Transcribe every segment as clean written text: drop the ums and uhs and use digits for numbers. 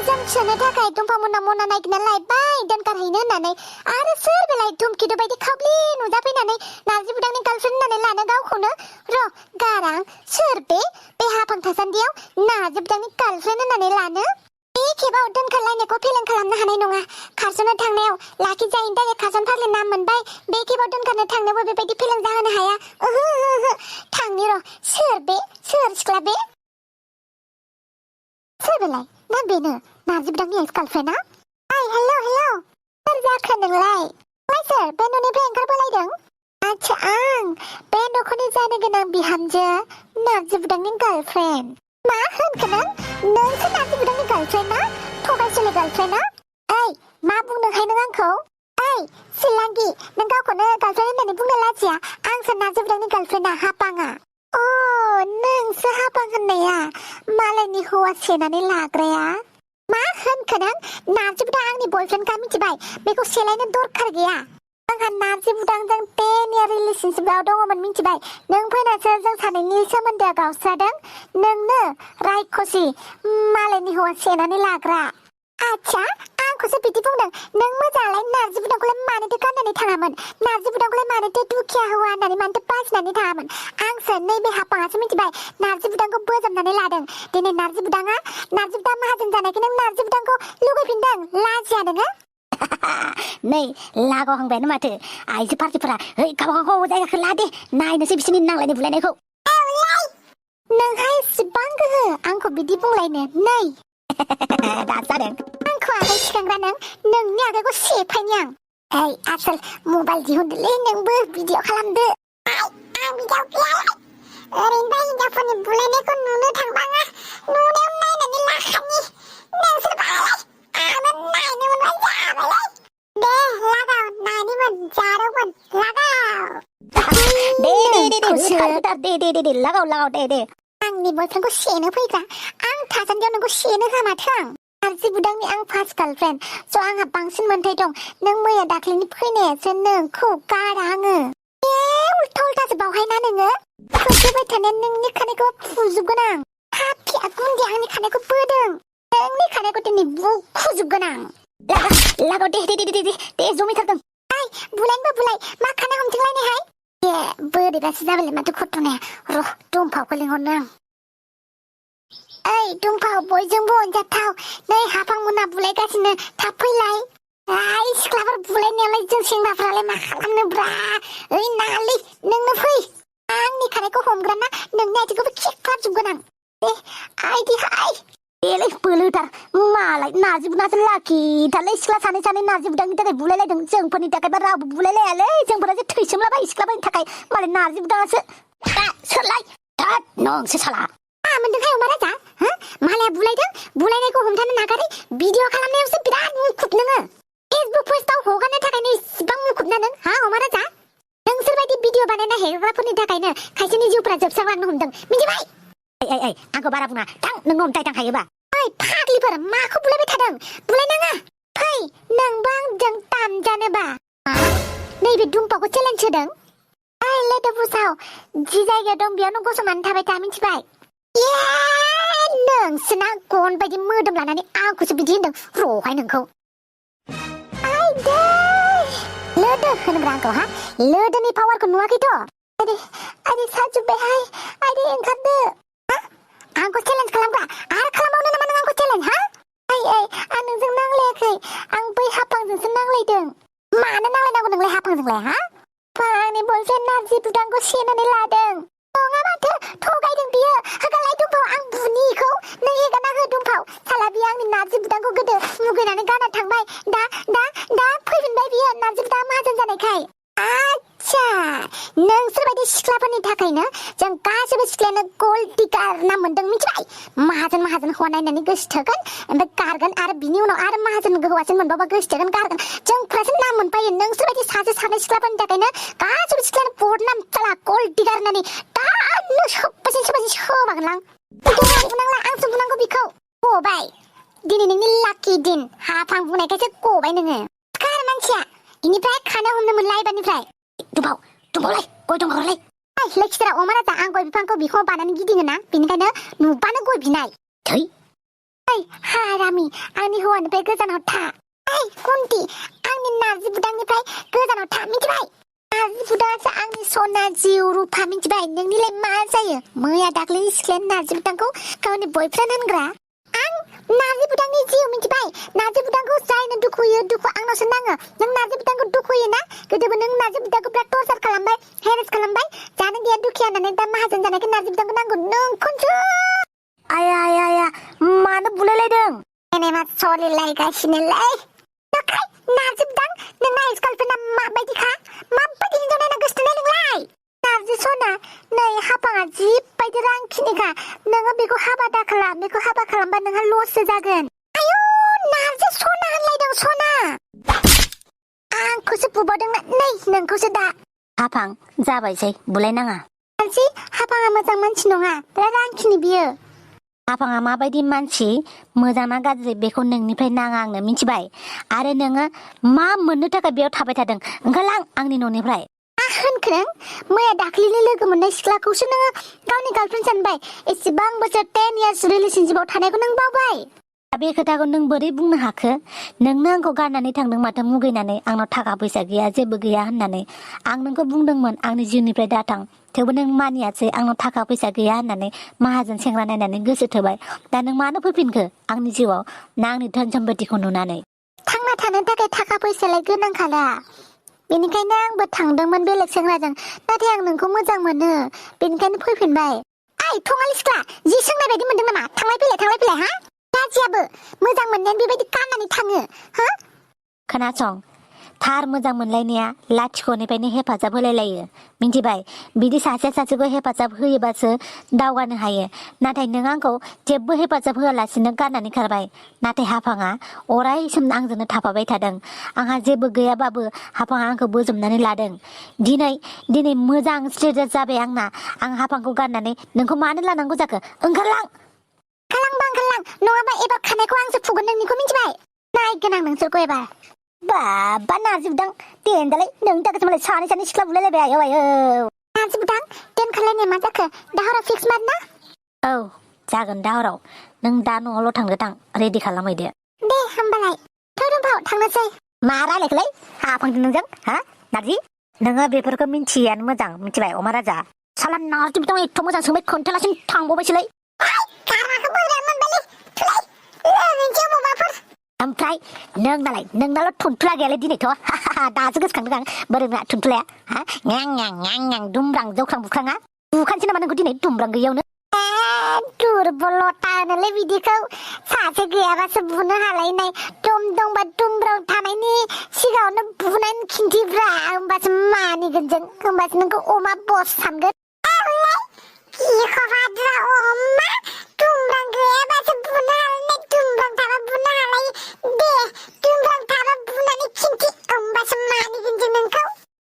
जोमसोनो थाखाय दुमफा मना मना नागिरना लायबाय दोनगारहैनो होननानै आरो सोर बेलाय धुमखिदु बायदि खावब्लि नुजाफैनानै नारजि बुदांनि गार्लफ्रेन्ड होननानै लानो गावखौनो र' गारां सोर बे हाफां थासान्दियाव नारजि बुदांनि गार्लफ्रेन्ड होननानै लानो बे खेबाव दोनखारलायनायखौ फेलें खालामनो हानाय नङा खारस'नो थांनायाव लाखि जायैनि थाखाय खारसन फाग्लि नाम मोनबाय बे खेबाव दोनखारनो थांनोबो बेबायदि फेलें जाहोनो हाया ओहो थांनि र' सोर सिख्ला बे सोर बेलाय ना बेनो नारजि बुदांनि एक्स गार्लफ्रेन्डआ हेल' सोर जाखो नोंलाय सोर बे न'निफ्राय ओंखारबोलायदों आच्छा आं बे न'खरनि जानो गोनां बिहामजो नारजि बुदांनि गार्लफ्रेन्ड मा होनखो नोंसो नारजि बुदांनि गार्लफ्रेन्ड ना थगायसुलि गार्लफ्रेन्ड ना मा बुंदोंहाय नों आंखौ सिलांगि नों गावखौनो गार्लफ्रेन्ड होननानै बुंनो लाजिया आंसो नारजि बुदांनि गार्लफ्रेन्डा हापाङा नोंसो हापां होननाया मालायनि हौवा सेनानै लाग्राया मा होनखो नों नारजि बुदां आंनि बयफ्रेन्डखा मिथिबाय बेखौ सेलायनो दरखार गैया आंहा नारजि बुदांजों 10 year रिलेशनशिपआव दङमोन मिथिबाय नों फैनासो जों सानैनि सोमोन्दोआ गावस्रादों नोंनो रायखसि मालायनि हौवा सेनानै लाग्रा आच्छा आंखौसो बिदि बुंदों नों मोजाङालाय नारजि बुदांखौलाय मानोथो गाननानै थाङामोन नारजि बुदांखौलाय मानोथो दुखिया हौवा होननानै मानोथो बासिनानै थाङामोन आंसो नैबे हापाङासो मिथिबाय नारजि बुदांखौ बोजबनानै लादों दिनै नारजि बुदां माहाजोन जानायखौ नों नारजि बुदांखौ लुगैफिनदों लाजिया नोङो नै लागावहांबायानो माथो आइजो पार्टिफोरा गावबागाव जायगाखौ ला दे नायनोसै बिसोरनि नांलायनाय बुलायनायखौ नोंहा इसिबां गोहो आंखौ बिदि बुंलायनो नै दा जादों आंखौ आखाइ थिखांग्रा नोंनि आखाइखौ सेफायनि आं आसोल मबाइल दिहुनदोलै नोंबो भिडिअ खालामदो आं भिडिअ गैयालाय ओरैनोबा हिनजावफोरनि बुलायनायखौ नुनो थांबा नुनायाव नायनानै लाखानि नोंसोर बालाय आंबो नायनो मोनबाय जाबायलै दे लागाव नायनोमोन जादोंमोन लागाव दे लागाव दे आंनि बयफ्रेन्डखौ सेनो फैग्रा आं थासान्दियाव नोंखौ सेनो हामाथो आं नारजि बुदांनि आं फार्स्ट गार्लफ्रेन्ड स' आंहा बांसिन मोन्थाय दं नों मैया दाख्लैनि फैनायासो नोंखौ गारा आङो उल्था उल्थासो बावहाय ना नोङो फोजोबबाय थानाया नोंनि खानायखौ फुजोबगोन आं हाफिया गुन्दै आंनि खानायखौ बोदों नोंनि खानायखौ दिनै बुखुजोबगोन आं लागाव दे जमिथारदों बुलायनोबा बुलाय मा खानाय हमथिंलायनायहाय बोरैबासो जाबायलै माथो खथ'नाया र' दुमफावखौ लिंहरनो आं दुमफाव बयजोंबो अनजाथाव नै हाफां मोना बुलायगासिनो थाब फैलाय सिख्लाफोर बुलायनायालाय जों सेंग्राफ्रालाय मा खालामनोब्रा नाङालै नोंनो फै आंनि खानायखौ हमग्रा ना नोंनि आथिंखौबो खेख्लाबजोबगोन आं देलै बोलोथार मालाय नारजि बुदांसो लाखिथारलै सिख्ला सानै नारजि बुदांनि थाखाय बुलायलायदों जोंफोरनि थाखायबा रावबो बुलायलायालै जोंफोरासो थैसोमलाबायो सिख्लाफोरनि थाखाय मालाय नारजि बुदांसो सोरलाय नोंसो साला मोनदोंहाय अमा राजा मालाया बुलायदों बुलायनायखौ हमथानो नागारै भिडिअ खालामनायावसो बिराद मुखुब नोङो फेसबुक पोस्टआव हगारनो थाखायनो इसिबां मुखुब ना नों अमा राजा नोंसोरबायदि भिडिअ बानायना हेगारग्राफोरनि थाखायनो खायसेनि जिउफोरा जोबस्रांलांनो हमदों मिथिबाय आंखौ बारा बुङा थां नोंनो हमथाय थांखायोबा फाग्लिफोर माखौ बुलायबाय थादों बुलायनाङा फै नोंबो आंजों दामजानोबा नैबे दुमफावखौ चेलेन्ज होदों लेदो बुसाव जि जायगायाव दं बेयावनो गसंनानै थाबाय था मिथिबाय नोंसोना गन बायदि मोदोम लानानै आंखौसो बिदि होनदों र'हाय नोंखौ लोदो होनोब्रा आंखौ लोदोनि पावारखौ नुवाखैथ' आइदे साजुब्बायहाय आइदे ओंखारदो आंखौ चेलेन्ज खालामग्रा आरो खालामबावनो नामा नों आंखौ चेलेन्ज आं नोंजों नांलायाखै आं बै हापांजोंसो नांलायदों मानो नांलायनांगौ नोंलाय हापांजोंलाय आंनि बयफ्रेन्ड नारजि बुदांखौ सेनानै लादों नङा माथो थगायदों बियो होगालाय दुमफाव आं बुनिखौ नों हेगारना हो दुमफाव साला बियो आंनि नारजि बुदांखौ गोदो मुगैनानै गाना थांबाय दा फैफिनबाय बियो नारजि बुदां माहाजोन जानायखाय आच्छा नोंसोरबायदि सिख्लाफोरनि थाखायनो जों गासैबो सिख्लायानो गल्ड डिगार नाम मोनदों मिथिबाय माहाजोन हौवा नायनानै गोसोथोगोन ओमफ्राय गारगोन आरो बिनि उनाव आरो माहाजोन हौवासिन मोनबावबा गोसोथोगोन गारगोन जोंफ्रासो नाम मोनफायो नोंसोरबायदि सानै सिख्लाफोरनि थाखायनो गासैबो सिख्लायानो बदनाम जाला गल्ड डिगार होननानै दानो सोबासिन सोबागोनलां आंसो बुनांगौ बिखौ गबाय दिनै नोंनि लाखि दिन हाफां बुनायखायसो गबाय नोङो गार मानसिया इनिफ्राय खानो हमनो मोनला एबारनिफ्राय दुमफावलाय गय दंबावलाय लेखिथारा अमा राजा आं गय बिफांखौ बिखौ बानानै गिदिङो ना बेनिखायनो नुबानो गय बिनाय हारामि आंनि हौवानिफ्राय गोजानाव था कुन्ति आंनि नार्जि बुदांनिफ्राय गोजानाव था मिथिबाय नार्जि बुदांसो आंनि सना जिउ रुफा मिथिबाय नोंनिलाय मा जायो मैया दाख्लैनि सिख्लाया नार्जि बुदांखौ गावनि बयफ्रेन्ड होनग्रा आं नार्जि बुदांनि जिउ मिथिबाय नार्जि बुदांखौ जायनो दुखु होयो दुखु आंनावसो नाङो नों नार्जि बुदांखौ दुखु होयो ना गोदोबो नों नार्जि बुदांखौ बिराद टर्चार खालामबाय हेरेस खालामबाय जानो गैया दुखिया होननानै दा माहाजोन जानायखाय नार्जि बुदांखौ नांगौ नोंखौसो आया मानो बुलायलायदों एनेमा सलिलायगासिनोलै नार्जि बुदां नोंना एक्स गार्लफ्रेन्डआ माबायदिखा माबायदि हिन्जाव नायना गोसथोनाय नोंलाय नार्जि सना नै हाफाङा जिबायदि रांखिनिखा नोङो बेखौ हाबा दाखालाम बेखौ हाबा खालामबा नोंहा लससो जागोन आयौ नार्जि सना होनलायदों सना आंखौसो बुबावदोंना नै नोंखौसो दा हाफां जाबायसै बुलायनाङा नार्जि हाफाङा मोजां मानसि नङा बिराद रांखिनि बियो हाफाङा माबायदि मानसि मोजां ना गाज्रि बेखौ नोंनिफ्राय नाङा आंनो मिथिबाय आरो नोङो मा मोननो थाखाय बेयाव थाबाय थादों ओंखारलां आंनि न'निफ्राय होनखों मैया दाख्लैनि लोगो मोननाय सिख्लाखौसो नोङो गावनि गार्लफ्रेन्ड सानबाय एसेबां बोसोर 10 इयार्स रिलेशनशिपआव थानायखौ नों बावबाय बे खोथाखौ नों बोरै बुंनो हाखो नोंनो आंखौ गारनानै थांदों माथो मुगैनानै आंनाव थाखा फैसा गैया जेबो गैया होननानै आं नोंखौ बुंदोंमोन आंनि जिउनिफ्राय दाथां थेवबो नों मानियासै आंनाव थाखा फैसा गैया होननानै माहाजोन सेंग्रा नायनानै गोसो थोबाय दा नों मानो फैफिनखो आंनि जिउआव ना आंनि धोन सम्पतिखौ नुनानै थांना थानो थाखाय थाखा फैसालाय गोनांखादा बेनिखायनो आंबो थांदोंमोन बेलेग सेंग्राजों नाथाय आं नोंखौ मोजां मोनो बेनिखायनो फैफिनबाय थङालि सिख्ला जि सोंनाय बायदि मोनदों नामा थांलाय फैलाय हा गाजियाबो मोजां मोननायानो बेबायदि गाननानै थाङो हा खोनासं थार मोजां मोनलायनाया लाथिख'निफ्रायनो हेफाजाब होलायलायो मिथिबाय बिदि सासेया सासेखौ हेफाजाब होयोबासो दावगानो हायो नाथाय नों आंखौ जेबो हेफाजाब होआलासिनो गारनानै खारबाय नाथाय हाफाङा अराय सम आंजोंनो थाफाबाय थादों आंहा जेबो गैयाबाबो हाफाङा आंखौ बोजबनानै लादों दिनै मोजां स्टेटास जाबाय आंना आं हाफांखौ गारनानै नोंखौ मानो लानांगौ जाखो ओंखारलां नङाबा एबार खानायखौ आंसो फुगोन नोंनिखौ मिथिबाय नायगोन आं नोंसोरखौ एबार बाबा नार्जि बुदां देनदालाय नोंनि थाखायसो मालाय सानै सिख्ला बुलायलायबाय आयौ नार्जि बुदां दोनखालायनाय मा जाखो दाहराव फिक्स मार ना औ जागोन दाहराव नों दा न'आवल' थांदो रेडि खालामहैदो दे होमबालाय धोरोमभाव थांनोसै मा रायलायखोलै हाफांदों नोंजों हा नार्जि नोङो बेफोरखौ मिन्थियानो मोजां मिथिबाय अमा राजा साला नार्जि बुदां एथ' मोजां सोंबाय खोन्थालासिनो थांबावबायसोलै ओमफ्राय नोंनाल' थुनथुला गैयालै दिनैथ' दासो गोसोखांदों आं बोरैबा थुनथुलाया हा ङां दुमब्रां जौख्रां बुख्राङा बुखानोसै नामा नोंखौ दिनै दुमब्रां गैयावनो दुरबलता होनोलै बिदिखौ सासे गैयाबासो बुनो हालायनाय दम दंबा दुमब्रां थानायनि सिगाङावनो बुनानै खिन्थिब्रा होमबासो मानिगोन जों होमबासो नोंखौ अमा बस सानगोन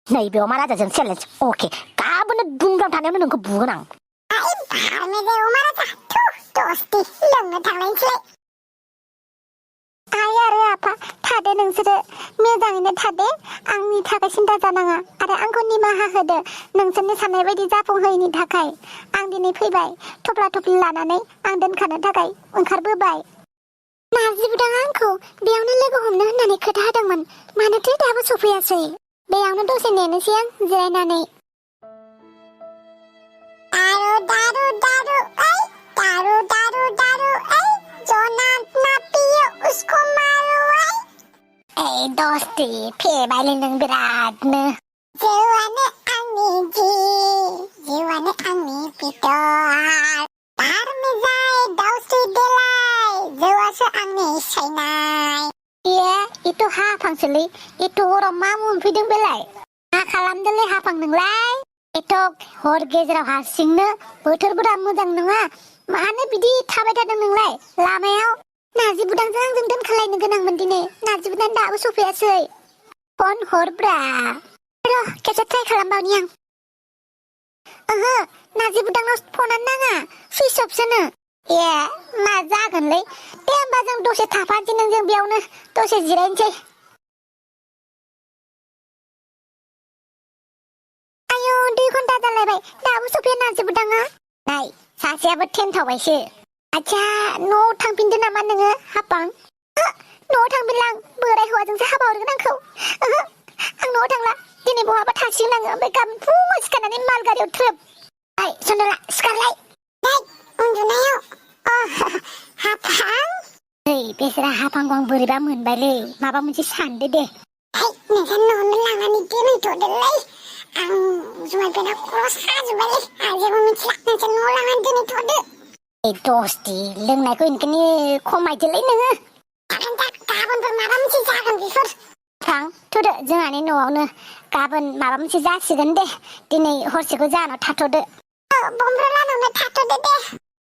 नैबे अमा राजाजों चेलेन्ज अके गाबोनो दुमब्रां थानायावनो नोंखौ बुगोन आं आरो आफा थादो नोंसोरो मोजाङैनो थादो आंनि थाखाय सिन्था जानाङा आरो आंखौ निमाहा होदो नोंसोरनि साननाय बायदि जाफुंहोयैनि थाखाय आं दिनै फैबाय थफ्ला थफ्लि लानानै आं दोनखानो थाखाय ओंखारबोबाय नार्जि बुदाङा आंखौ बेयावनो लोगो हमनो होननानै खोथा होदोंमोन मानोथो दाबो सफैयासै बेयावनो दसे नेनोसै आं जिरायनानै दस्ति फेबायलै नों बिरादनो जिउआनो आंनि जिउआनो आंनि बिदर बार में जाए दाउस्रि देलाय जिउआसो आंनि सायनाय इथ' हाफांसोलै इथ' हराव मा मोनफैदों बेलाय मा खालामदोंलै हाफां नोंलाय एथ' हर गेजेराव हारसिंनो बोथोरफोरा मोजां नङा मानो बिदि थाबाय थादों नोंलाय लामायाव नार्जि बुदांजों आंजों दोनखालायनो गोनांमोन दिनै नार्जि बुदां दाबो सफैयासै फन हरब्रा र' खेबसे ट्राइ खालामबावनि आं ओहो नार्जि बुदांनाव फनानो नाङा सुइच अफसोनो मा जागोनलै दे होमबा जों दसे थाफानोसै नोंजों बेयावनो दसे जिरायनोसै आयौ 2 घन्टा जालायबाय दाबो सफैया नार्जि बुदाङा नाय सासेयाबो थेनथावबायसो आच्छा न'आव थांफिनदो नामा नोङो हापां न'आव थांफिनलां बोराय हौवाजोंसो हाबा हरगोन आंखौ आं न'आव थांला दिनै बहाबा थासिगोन आङो ओमफ्राय गाबोन फुङाव सिखारनानै माल गारियाव थ्रोब ओइ सन्दला सिखारलाय उन्दुनायाव हापां ओइ बेसरा हापांखौ आं बोरैबा मोनबायलै माबा मोनसे सानदो दे नोंसोर न'आवनो लानानै दोनहैथ'दोलै आं जुमाय बेना खर' साजोब्बायलै आं जेबो मिथिला नोंसोर न'आव लानानै दोनहैथ'दो दसथि लोंनायखौ इनखायनो खमायदोलै नोङो गाबोनफोर माबा मोनसे जागोन बेफोर थां थ'दो जोंहानि न'आवनो गाबोन माबा मोनसे जासिगोन दे दिनै हरसेखौ जाहानाव थाथ'दो बमब्रलानावनो थाथ'दो दे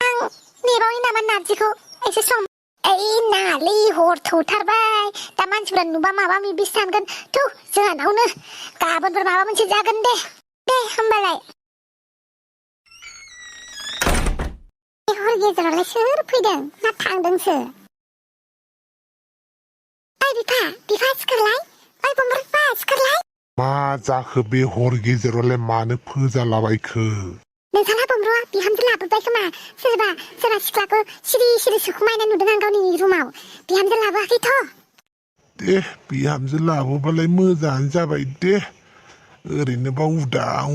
आं नेबावनि नामा नारजिखौ एसे सम ओइ नालै हर थौथारबाय दा मानसिफ्रा नुबा माबा माबि सानगोन थौ जोंहानावनो गाबोनफोर माबा मोनसे जागोन दे होमबालाय हर गेजेरावलाय सोर फैदों ना थांदोंसो ओइ बिफा सिखारलाय ओइ बमब्रा सिखारलाय मा जाखो बे हर गेजेरावलाय मानो फोजालाबायखो नोंसाला बमब्रआ बिहामजो लाबोबाय खोमा सोरबा सिख्लाखौ सिरि सिरि सोखुमायनाय नुदों आं गावनि रुमाव बिहामजो लाबोआखैथ' दे बिहामजो लाबोबालाय मोजाङानो जाबाय दे ओरैनोबा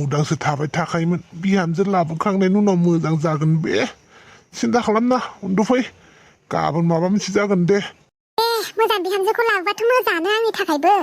उदांसो थाबाय थाखायोमोन बिहामजो लाबोखांनायनि उनाव मोजां जागोन बे सिन्था खालामना उन्दुफै गाबोन माबा मोनसे जागोन दे मोजां बिहामजोखौ लाबोबाथ' मोजाङानो आंनि थाखायबो